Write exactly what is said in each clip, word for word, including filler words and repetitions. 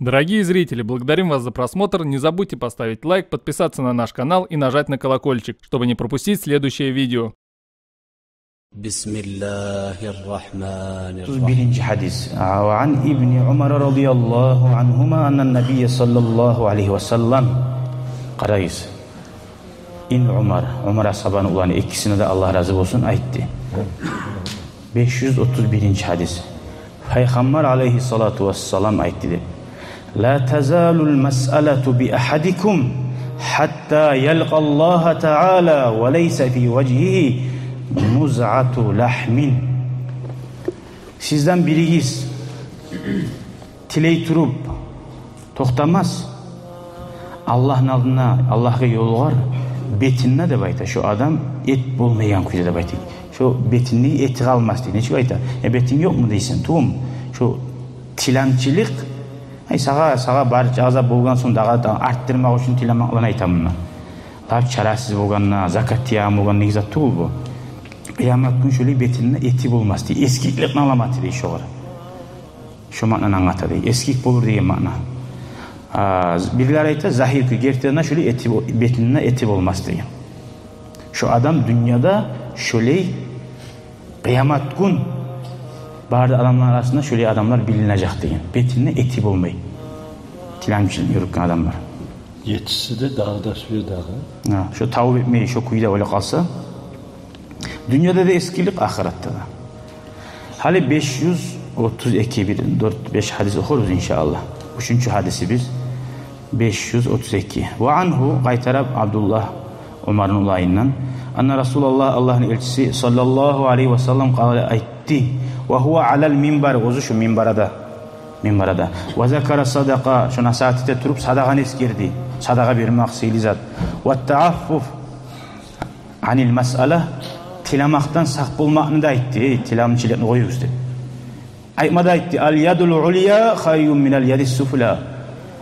Дорогие зрители, благодарим вас за просмотр. Не забудьте поставить лайк, подписаться на наш канал и нажать на колокольчик, чтобы не пропустить следующее видео. بسم الله الرحمن الرحيم. Биринчи гьадис. وعن ابن عمر رضي الله عنهما أن النبي صلى الله عليه وسلم. Къарайыз. Ибн Умар, Умар асгьабаны уланы, экисине де Аллагь рази болсун, айтды. Беш юз отуз биринчи гьадис. Пайхаммар алайгьиссалату вассалам айтды деп: لا تزال المسألة بأحدكم حتى يلقى الله تعالى وليس في وجهه مزعة لحم. Сизден биригиз тилей туруп токътамас, Аллагьны алдына, Аллагьгъа ёлугъар, бетинде деп айта, шо адам эт болмайгъан кюйде деп айта. Шо бетинде эти къалмас дей. Нечик айта? Э, бетинг ёкъму дейсен, тувум? Шо тиламчылыкъ, ай, сагъа, сагъа барча азап болгъан сонг, дагъы да артдырмакъ учун тиламакъланы айта мунда. Лап чарасыз болгъанда, закат тиеген болгъанда, неги зат тюгюл бу. Къыямат гюн шолай бетинде эти болмас дей. Эсгикликни аламаты дей шогъар. Шо маънаны англата дей. Эсгик болур деген маъна. А, бирлер айта, загьир кюй, гертиден де шолай эти бо-, бетинде эти болмас деген. Шо адам дюньяда шолай, къыямат гюн бары да адамлар арасында шолай адамлар билинежек деген. Бетинде эти болмай. Тиламчылыкъ юрютген адамлар. Етиси де дагъы да сюе дагъы. Гьа, шо тавба этмей, шо кюйде оьле къалса, дюньяда да эсгиклик, ахыратда да. Гьали беш юз отуз эки, бир дёрт-беш гьадис охурбуз, иншааллагь. Уьчюнчю гьадисибиз, беш юз отуз эки. وعنه, къайтарып Абдуллагь Умарны улайындан, أن رسول الله, Аллагьны элчиси, صلى الله عليه وسلم, قال, айтды, وهو على المنبر, оьзю шо минбарда, минбарда, وذكر الصدقة, шо насигьат эте туруп садагъаны эсгерди. Садагъа бермек сыйлы зат. والتعفف عن المسألة, тиламакъдан сакъ болмакъны да айтды. Эй, тиламчылыкъны къоюгъуз деп. Айтма да айтды: اليد العليا خير من اليد السفلى.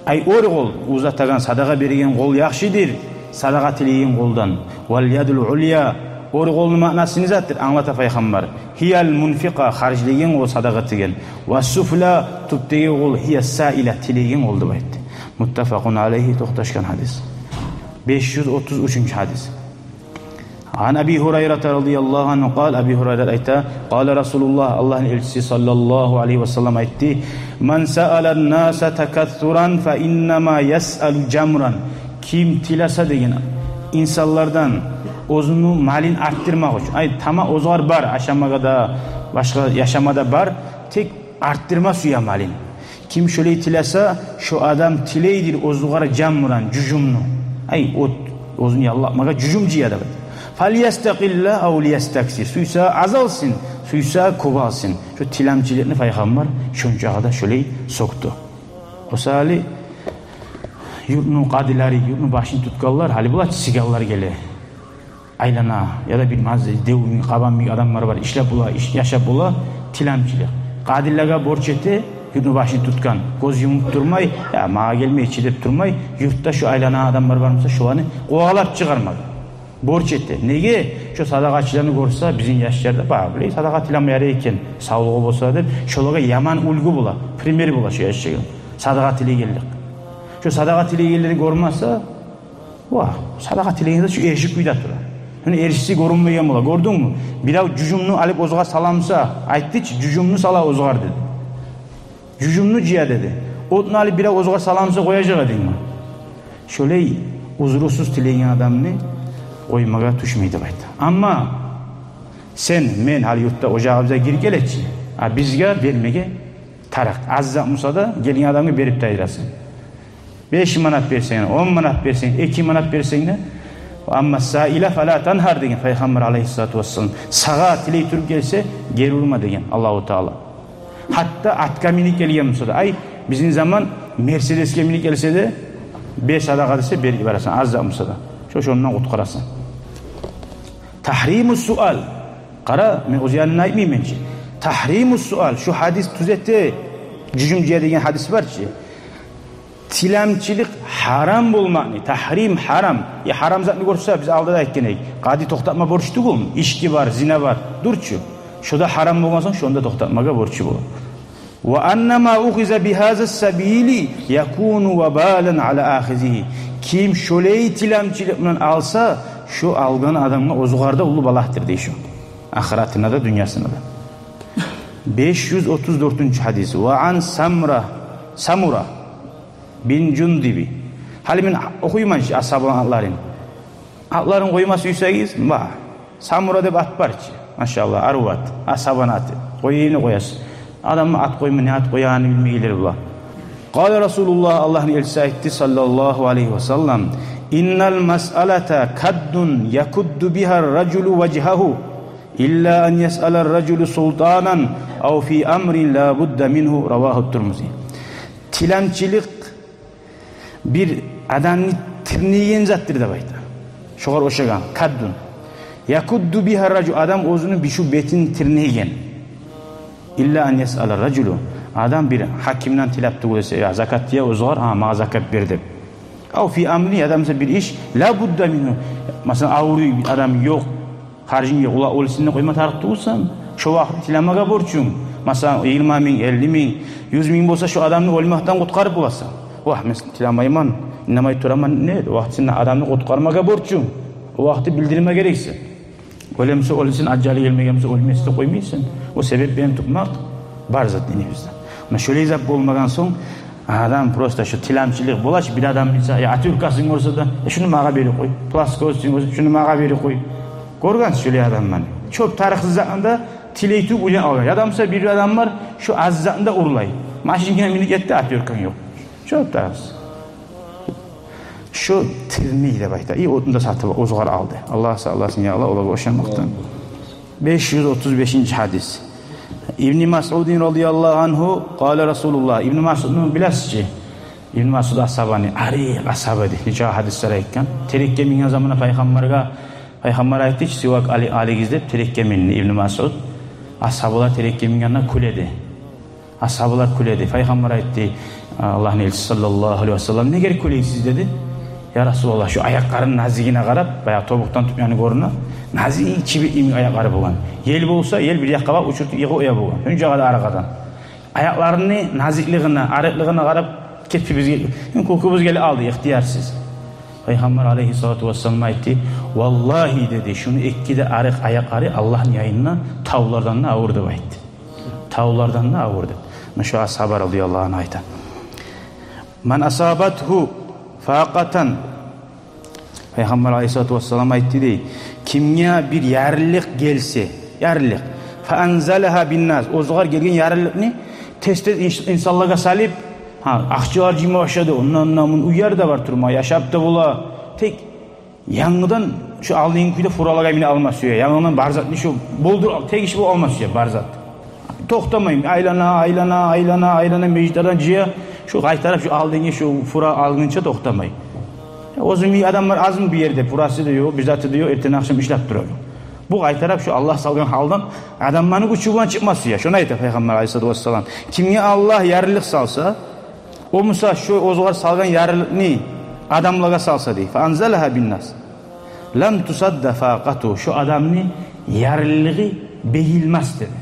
Ай, оьр къол, узатагъан, садагъа береген къол яхшыдыр садагъа тилейген къолдан. واليد العليا, оьр къолну маънасы не затдыр? Англата Пайхаммар: هي المنفقة, харжлайгъан къол, садагъа этеген. والسفلى, тюпдеги къол, هي السائلة, тилейген къол деп айтды. متفق عليه, токъташгъан гьадис. Беш юз отуз уьчюнчю гьадис. عن أبي هريرة رضي الله عنه قال, Аби Гьурайрат айта, قال رسول الله, Аллагьны элчиси صلى الله عليه وسلم айтды: من سأل الناس تكثرا فإنما يسأل جمرا. Ким тилесе деген инсанлардан оьзюню малын артдырмакъ учун, ай, тамам оьзюгер бар, ашамагъа да, башгъа яшама да бар, тек артдырма сюе малын. Ким шолай тилесе, шо адам тилейдир оьзюгер جمرا, жужумну. Ай, от, оьзюн яллатмагъа жужум жыя деп айта. فليستقل أو ليستكثر. Сюйсе аз алсын, сюйсе кёп алсын. Шо тиламчылыкъны Пайхаммар шончагъа да шолай сёкдю. О саялы юртну къадилери, юртну башын тутгъанлар, гьали булар сиганлар геле. Айлана, яда бир маза, дев йимик, къабан йимик адамлар бар, ишлеп бола, иш-, яшап бола, тиламчылыкъ. Къадилеге борч эте, юртну башын тутгъан, гёз юмуп турмай, я, магъа гелмей чи деп турмай, юртда шо айланагъан адамлар бар буса, шоланы къувалап чыгъармагъа борч эте. Неге? Шо садагъачыланы гёрсе, бизин яшлар да, ба, булай садагъа тилеме ярай экен, савлугъу болса деп, шолагъа яман уьлгю бола, пример бола шо яшлагъа. Садагъа тилейгенлик. Шо садагъа тилейгенлени гёрмесе, ва, садагъа тилейгенде шо эрши кюйде тура. Шону эршиси гёрюнмейген бола. Гёрдюнгмю? Бирев жужумну алып оьзюгер саламса, айтды чы, жужумну сала оьзюгер деди. Жужумну жыя деди. Отну алып бирев оьзюгер саламса, къояжакъ эдингми? Шолай узрусуз тилейген адамны къоймагъа тюшмей деп айта. Амма сен, мен гьали юртда ожагъыбызгъа гирип геле чи, а бизге бермеге тарыкъ. Аз зат буса да гелген адамгъа берип тайдырасан. Беш манат берсенг, он манат берсенг, эки манат берсенг де, أما السائل فلا تنهر деген Пайхаммар алайгьиссалату вассалам. Сагъа тилей туруп гелсе, гери урма деген Аллагьу Таала. Гьатта атгъа минип гелген буса да, ай, бизин заман Мерседесге минип гелсе де, бер садагъа десе, берип йибересен, аз зат буса да. Шо, шондан къутгъарасан. تحريم السؤال. Къара, мен оьз янын айтмайман чы. تحريم السؤال. Шу гьадис тюзете, жужум жыя деген гьадис бар чы. Тиламчылыкъ гьарам болмакъны, тагьрим, гьарам. Э, гьарам затны гёрсе, биз алда да айтгъан эдик, къади токътатма борчлу тюгюлмю? Ички бар, зина бар, дюр чю. Шо да гьарам болгъан сонг, шону да токътатмагъа борчлу бола. Ва анна ма ухиза бигьаза сабили якуну вабалан ала ахизигьи. Ким шолай тиламчылыкъ булан алса, шо алгъан адамгъа оьзюгер де уллу балагьдыр дей шо. Ахыратына да, дюньясына да. Беш юз отуз дёртюнчю гьадис. Ва ан Самра, Самура бин Жундуби. Гьали мен охуйман чы асгьабаланы атларын. Атларын къойма сюйсегиз, ба, Самура деп ат бар чы. Машаллагь, арив ат. Асгьабаны аты. Къоюп къоясыз. Адамны ат къойма, не ат къоягъанны билмейгенлер бола. Къала Расулуллагь, Аллагьны элчиси айтды, саллаллагьу алайгьи ва саллам: «Иннал масъалата каддун якудду бигьар ражулу важгьагьу, илла ан ясъалар ражулу султанан ав фи амрин ла будда мингьу». Равагьу Тирмизи. Тиламчылыкъ бир адамны тирнейген затдыр деп айта. Шогъар ошагъан, каддун. Якудду бигьар ражу, адам оьзюню бишив бетин тирнейген. Илла ан ясъалар ражулу. Адам бир гьакимден тилеп тюгюл эсе, я, закат дей оьзюгер, гьа, магъа закат бер деп. Ав фи амрин, яда масала бир иш, ла будда мингьу. Масала, авруй бир адам, ёкъ харжынг, ёкъ, ола оьлсюн деп къойма тарыкъ тюгюлсен, шо вакъти тилемеге борчунг. Масала, йигирма минг, элли минг, юз минг болса, шо адамны оьлмекден къутгъарып боласан. Вагь, мен тилемеймен, инамай тураман, не? О вакъти сен адамны къутгъармагъа борчунг. О вакъти билдирме герексен. Оьле буса оьлсюн, ажалы гелмеген буса оьлмесин деп къоймайсан. О себеп булан тутмакъ бар зат динибизде. Муна шолай зат болмагъан сонг, адам просто шо тиламчылыкъ бола чы, бир адам буса, я, отвёрткасын гёрсе де, э, шуну магъа берип къой. Плоскостюкин гёрсе, шуну магъа берип къой. Гёргенсиз шолай адамланы. Чёп тарыкъсыз затны да тилей туруп уьйренип алгъан. Яда буса бир адам бар, шо аз затны да урлай. Машинкагъа минип гетди, отвёртканг ёкъ. Чёп тарыкъсыз. Шо тирней деп айта. И отну да сатып оьзюгер алды. Аллагь сакъласын, я Аллагь, олагъа ошамакъдан. Беш юз отуз бешинчи гьадис. Ибни Масъудин радияллагьу ангьу, къала Расулуллагь. Ибни Масъудну билесиз чи? Ибни Масъуд асгьабаны, арив асгьаба эди. Нече гьадислер айтгъан. Терекге минген заманда пайхаммаргъа, пайхаммар айтды чы, сивак али-, алыгъыз деп, терекге минди Ибни Масъуд. Асгьабалар терекге мингенде кюледи. Асгьабалар кюледи. Пайхаммар айтды, Аллагьны элчиси саллаллагьу алайгьи ва саллам: «Неге кюлейсиз?» — деди. «Я Расулаллагь, шо аякъларыны назигине къарап, баягъы тобукъдан тутгъаны гёрюне, назик чибит йимик аякълары болгъан. Ел болса, ел бир якъгъа барып учуртуп йыгъып къоя болгъан. Шончакъы да арагъадан. Аякъларыны назиклигине, арыкълыгъына къарап, кепибизге, кюлкюбюз гелип алды, ихтиярсыз». Пайхаммар алайгьиссалату вассалам айтды: «Валлагьи, — деди, — шуну эки де арыкъ аякълары Аллагьны янында тавлардан да авур», — деп айтды. Тавлардан да авур деп. Муна шо асгьаба радияллагьу ангьу айта. «Ман асабатгьу факъатан». Пайхаммар алайгьиссалату вассалам айтды дей: «Кимге бир ярлылыкъ гелсе, ярлылыкъ, фа анзалагьа биннас, оьзюгер гелген ярлылыкъны тез-тез инш-, инсанлагъа салып, гьа, акъчалар жыйма башлады, ондан, ондан, мундан, уьйлер де бар турма, яшап да бола. Тек янгыдан шо алдынгъы кюйде фуралагъа мине алма сюе. Янгыдан бар затны шо болдуруп ал, тегиш болуп алма сюе бар зат. Токътамай, айлана, айлана, айлана, айлана, межитлерден жыя, шо къайтарып шо алдынгъы, шо фура алгъынча токътамай. Оьзюню адамлар азмы бу ерде, фурасы да ёкъ, бир заты да ёкъ, эртен-ахшам ишлеп турар. Бу къайтарып шо Аллагь салгъан гьалдан адамланы гючю булан чыкъма сюе». Шону айта Пайхаммар алайгьиссалату вассалам. Кимге Аллагь ярлылыкъ салса, о буса шо оьзюгер салгъан ярлылыкъны адамлагъа салса дей. «Фа анзалагьа биннас. Лам тусадда факъатугьу». Шо адамны ярлылыгъы бегилмес деди.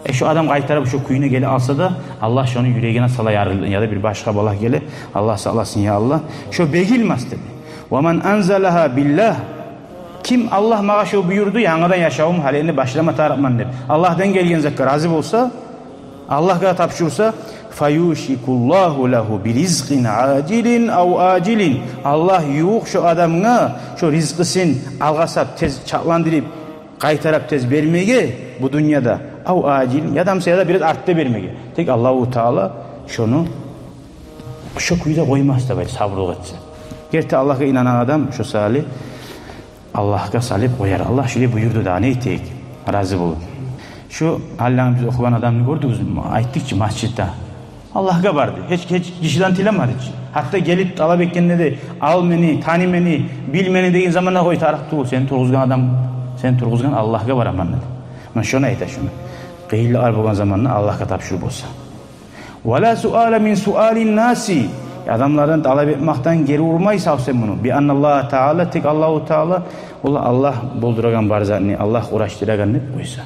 Э, шо адам къайтарып шо кюйюне геле алса да, Аллагь шону юрегине сала ярлылыкъны, яда бир башгъа балагь геле, Аллагь сакъласын, я Аллагь, шо бегилмес деди. «Ва ман анзалагьа биллагь». Ким Аллагь магъа шо буюрду, янгыдан яшавум, гьали энни башлама тарыкъман деп, Аллагьдан гелген затгъа рази болса, Аллагьгъа тапшурса, «фаюшикуллагьу лагьу биризкъин ажилин ав ажилин». Аллагь ювукъ шо адамгъа шо ризкъысын алгъасап, тез чакъландырып, къайтарып тез бермеге бу дюньяда, ав ажилин, яда буса, яда бираз артда бермеге. Тек Аллагьу Таала шону шо кюйде къоймас деп айта, сабурлукъ этсе. Герти Аллагьгъа инангъан адам шо саялы Аллагьгъа салып къояр. Аллагь шулай буюрду да, не этейик? Рази болуп. Шо гьалланы биз охугъан адамны гёрдюгюзмю? Айтдыкъ чы масжитде. Аллагьгъа барды. Гьеч, гьеч гишиден тилемеди чи. Гьатта гелип талап этгенде де, «Ал мени, таны мени, бил мени» деген заманда, къой, тарыкъ тюгюл. Сени тургъузгъан адам, сени тургъузгъан Аллагьгъа бараман деди. Муна шону айта шону. Къыйынлыкълар болгъан заманда Аллагьгъа тапшуруп болса. «Ва ла суала мин суалин наси». Адамлардан талап этмекден гери урмай сав сен муну. «Би анналлагьа таала», тек Аллагьу Таала, ол Аллагь болдурагъан бар затны, Аллагь къурашдырагъан деп къойса.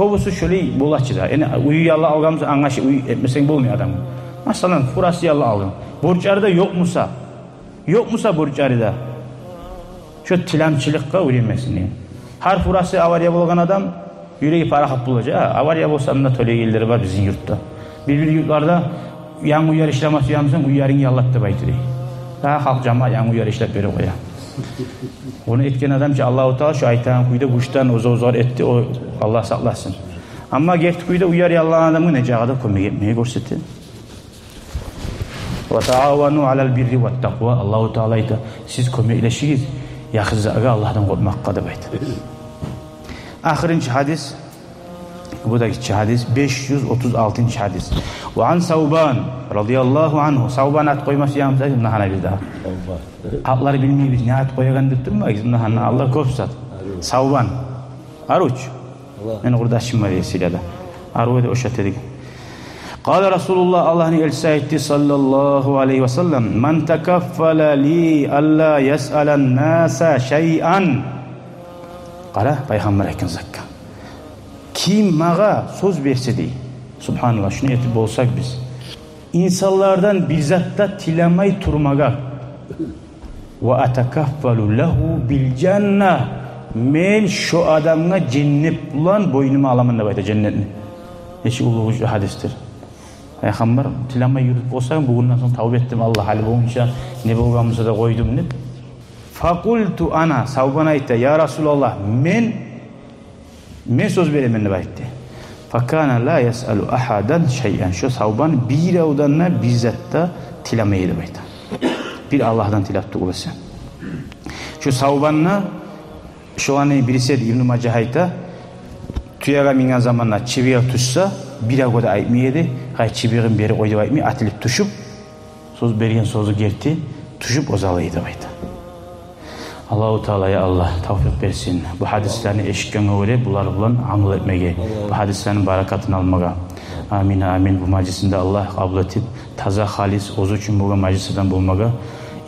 Кёбюсю шолай бола чы да. Яни уьй яллап алгъан буса, англашып, уьй этмесенг болмай адам. Масала, фурасы яллап алдынг. Борчлары да ёкъ буса, ёкъ буса борчлары да, шо тиламчылыкъгъа уьйренмесин деген. Гьар фурасы авария болгъан адам юреги парахат болажакъ. А, авария болса, мунда тёлегенлер бар бизин юртда. Бир-бир юртларда янгы уьйлер ишлеме сюе бусанг, уьйлеринг яллат деп айта дей. Дагъы халкъ, жамаат янгы уьйлер ишлеп бере къоя. Ону этген адам чы, Аллагьу Таала шо айтагъан кюйде гючден оза-оза этди, о Аллагь сакъласын. Амма герти кюйде уьйлер яллагъан адамгъа не чакъы да кёмек этмеге гёрсете. «Ва таавану алал бирри ват такъва». Аллагьу Таала айта: «Сиз кёмеклешигиз яхшы затгъа, Аллагьдан къоркъмакъгъа», — деп айта. Ахырынчы гьадис, бу да гиччи гьадис, беш юз отуз алтынчы гьадис. Ва ан Савбан радияллагьу ангьу. Савбан ат къойма сюе бусагъыз, муна гьана бизде. Савбан. Атлар билмейбиз, не ат къоягъан деп турмагъыз, муна гьана атлар кёп зат. Арив. Савбан. Арив чу. Аллагь. Мени къурдашым бар эди Сирияда. Арив эди, ошат эдик. Къала Расулуллагь, Аллагьны элчиси айтды, саллаллагьу алайгьи ва саллам: «Ман такаффала ли алла ясъалан наса шайъан». Къара, пайхаммар айтгъан затгъа. Ким магъа сёз берсе дей. Субгьаналлагь, шуну этип болсакъ биз, инсанлардан бир зат да тилемей турмагъа. «Ва атакаффалу лагьу бил жанна». Мен шо адамгъа женнет булан бойнума аламан деп айта, женнетни. Нечик уллу гючлю гьадисдир. Пайхаммар, тилемей юрюп болсанг, бугюнден сонг тавба этдим, Аллагь, гьали болгъунча не болгъан буса да къойдум деп. Факъулту ана, Савбан айта: «Я Расулаллагь, мен, мен сёз беремен», — деп айтды. Факана ла ясъалу агьадан шайъан. Шо Савбан биревден де бир зат да тилемей эди деп айта. Бир Аллагьдан тилеп тюгюл эсе. Шо Савбанны, шоланы бириси эди, Ибну Мажа айта, тюеге минген заманда чыбыгъы тюшсе, биревге де айтмай эди, гьай, чыбыгъым бери къой деп айтмай, атылып тюшюп, сёз берген сёзю герти, тюшюп озалай эди деп айта. Аллагьу Таала, я Аллагь, тавфикъ берсин бу гьадислени эшитгенге гёре булар булан амал этмеге, бу гьадислени баракатын алмагъа. Амин, амин. Бу мажлисни де Аллагь къабул этип, таза, халис, оьзю учун болгъан мажлислерден болмагъа,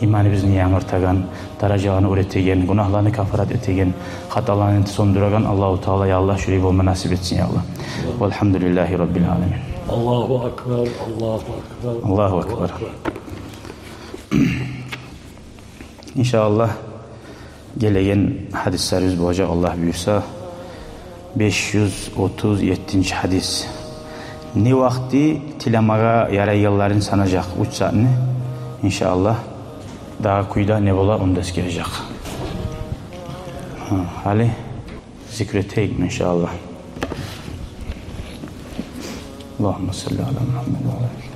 иманыбызны янгыртагъан, даражаланы оьр этеген, гюнагьланы каффарат этеген, хаталаны сёндюреген Аллагьу Таала, я Аллагь, шулай болма насип этсин, я Аллагь. Валгьамдулиллагьи раббил аламин. Аллагьу акбар, Аллагьу акбар. Аллагьу акбар. Иншааллагь, гелеген гьадислерибиз болажакъ, Аллагь буюрса, беш юз отуз еттинчи гьадис. Не вакъти тилемеге ярайгъанларын санажакъ, уьч затны. Иншааллагь, дагъы кюйде не бола, ону да эсгережек. Гьа, гьали зикр этейик, иншааллагь. Аллагьумма салли ала Мугьаммад ва ала али.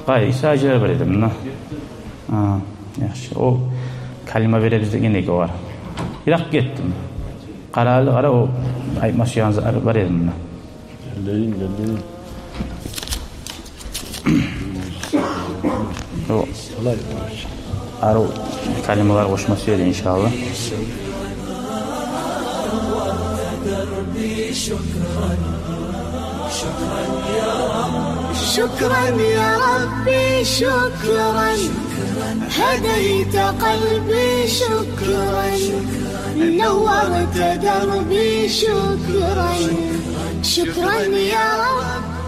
Къай, Иса гьажи бар эди мунда. Гьа, яхшы. О калима беребиз деген эди огъар. Йыракъ гетдим. Къара, къара, о айтма сюеген зат бар эди мунда. Гелейин, гелейин. О, арив калималар къошма сюеди, иншааллагь. شكرا يا ربي، شكرا. هديت قلبي، شكرا. نورت دربي، شكرا. شكرا يا رب.